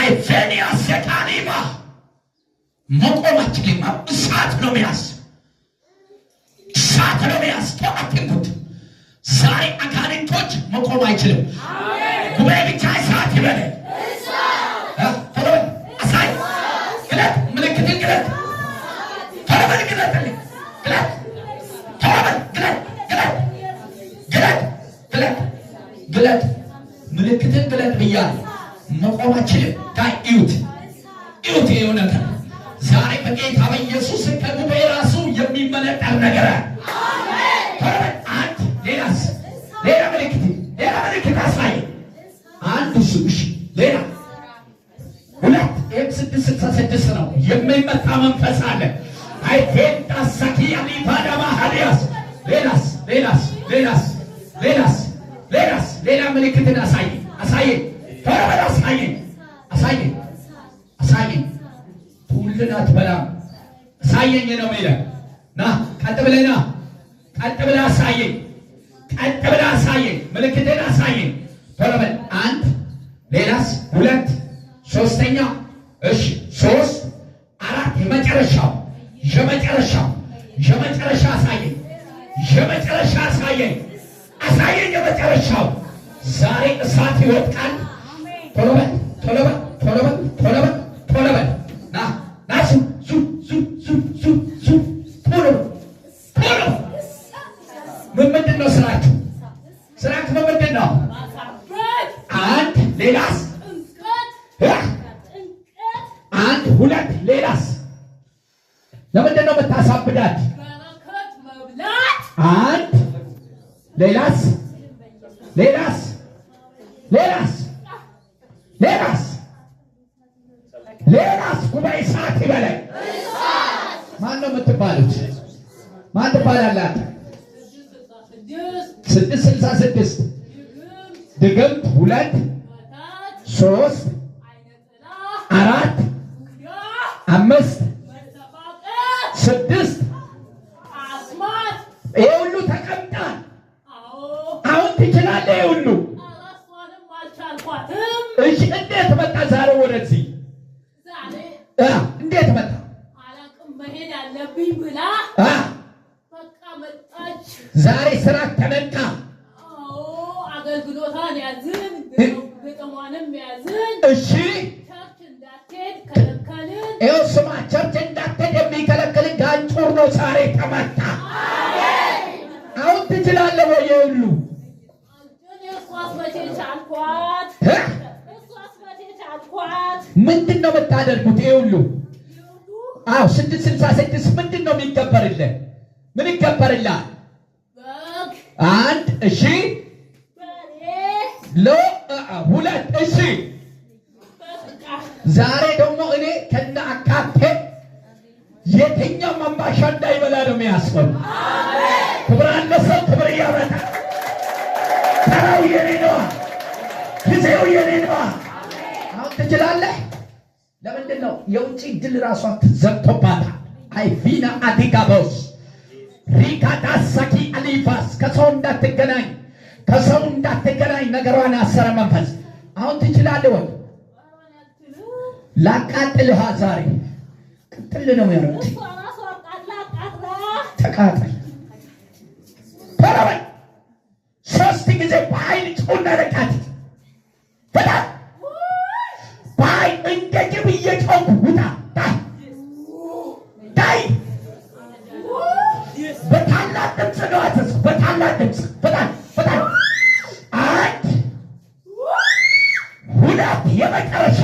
አይፌኒያ ሰካኒማ መቆም አትችልም። እሳት ነው ሚያዝ፣ እሳት ነው ሚያዝ። አትንኩት። ዛሬ አጋንንቶች መቆም አይችልም። ጉባኤ ብቻ እሳት ይበለ። ቶሎ በል አሳይ፣ ግለጥ፣ ምልክትን ግለጥ። ቶሎ በል ግለጥልኝ፣ ግለጥ፣ ቶሎ በል ግለጥ፣ ግለጥ፣ ግለጥ፣ ግለጥ፣ ግለጥ፣ ምልክትን ግለጥ ብያለሁ። መቆም አትችልም። ታይ እዩት፣ እዩት። ይኸው ነገር ዛሬ በጌታ በኢየሱስ ከጉባኤ ራሱ የሚመነጠር ነገር አለ። ቶሎ በል አንድ፣ ሌላስ? ሌላ ምልክት፣ ሌላ ምልክት አሳይ። አንድ እሱ፣ እሺ፣ ሌላ ሁለት። ይህም 666 ነው። የሚመታ መንፈስ አለ። አይፌንታ ሳኪ አሊፋዳማ ሀዲያስ። ሌላስ? ሌላስ? ሌላስ? ሌላስ? ሌላስ? ሌላ ምልክትን አሳይ፣ አሳይ፣ ቶሎ በል አሳይ፣ አሳይ፣ አሳይ። ትውልድን አትበላም። አሳየኝ ነው የሚለው። ና ቀጥ ብለህ ና፣ ቀጥ ብለህ አሳየኝ፣ ቀጥ ብለህ አሳየኝ፣ ምልክትን አሳየኝ። ቶሎ በል አንድ፣ ሌላስ? ሁለት፣ ሶስተኛ፣ እሺ፣ ሶስት፣ አራት፣ የመጨረሻው፣ የመጨረሻው፣ የመጨረሻ አሳየኝ፣ የመጨረሻ አሳየኝ፣ አሳየኝ፣ የመጨረሻው። ዛሬ እሳት ይወድቃል። ቶሎ በል፣ ቶሎ በል፣ ቶሎ በል፣ ቶሎ በል፣ ቶሎ በል፣ ና፣ ና፣ ዙ ዙ ዙ ዙ ዙ ዙ፣ ቶሎ ቶሎ። ምን ምንድን ነው ስራችሁ? ስራችሁ ምን ምንድን ነው? አንድ፣ ሌላስ? አንድ፣ ሁለት፣ ሌላስ? ለምንድን ነው የምታሳብዳት? አንድ፣ ሌላስ? ሌላስ? ሌላስ? ሌላስ? ሌላስ? ጉባኤ ሰዓት ይበላይ። ማን ነው የምትባሉት? ማን ትባላለህ? 666 ድግምት፣ ሁለት፣ ሶስት፣ አራት፣ አምስት፣ ስድስት። ይሄ ሁሉ ተቀምጣል። አሁን ትችላለህ። ይሄ ሁሉ እሺ፣ እንዴት መጣ ዛሬ ወደዚህ? እንዴት መጣ? አላቅም፣ መሄድ አለብኝ ብላ በቃ መጣች። ዛሬ ስራ ተነቃ። አዎ፣ አገልግሎቷን ያዝን፣ ግጥሟንም ያዝን። Church እንዳትሄድ ከለከልን። ይኸው ስማ፣ church እንዳትሄድ የሚከለክል ጋንጩር ነው ዛሬ ተመታ። አሁን ትችላለህ ወይ? ይሄ ሁሉ እኔ እሷስ መቼ ቻልኳት? እሷስ መቼ ቻልኳት? ምንድን ነው የምታደርጉት? ይሄ ሁሉ፣ አዎ፣ 666 ምንድን ነው የሚገበርልህ? ምን ይገበርልሃል? በግ። አንድ፣ እሺ። በሬ። ሎ ሁለት፣ እሺ። በቃ። ዛሬ ደግሞ እኔ ከነ አካቴ የትኛውም አምባሻ እንዳይበላ ነው የሚያስበው። ክብር አለ ሰው ክብር እያመጣ። ተራው የኔ ነዋ፣ ጊዜው የኔ ነዋ። አሁን ትችላለህ። ለምንድን ነው የውጭ ድል ራሷ ዘግቶባታል? አይቪና አዲጋቦስ ሪካዳሳኪ አሊፋስ። ከሰው እንዳትገናኝ፣ ከሰው እንዳትገናኝ ነገሯን ያሰረ መንፈስ። አሁን ትችላለህ ወይ? ላቃጥልህ ዛሬ ቅጥል ነው ያደረጉት። እሷ ራሷ አቃጥላ አቃጥላ። ተቃጠል። ቶሎ በል። ሶስት ጊዜ በኃይል ጩና ለቃት። ፍጠን። በኃይል እንደ ጅብ እየጮህኩ ውጣ። ዳይ ዳይ። በታላቅ ድምፅ ነው ያዘዝኩ። በታላቅ ድምፅ ፍጠን፣ ፍጠን። አንድ፣ ሁለት፣ የመጨረሻ።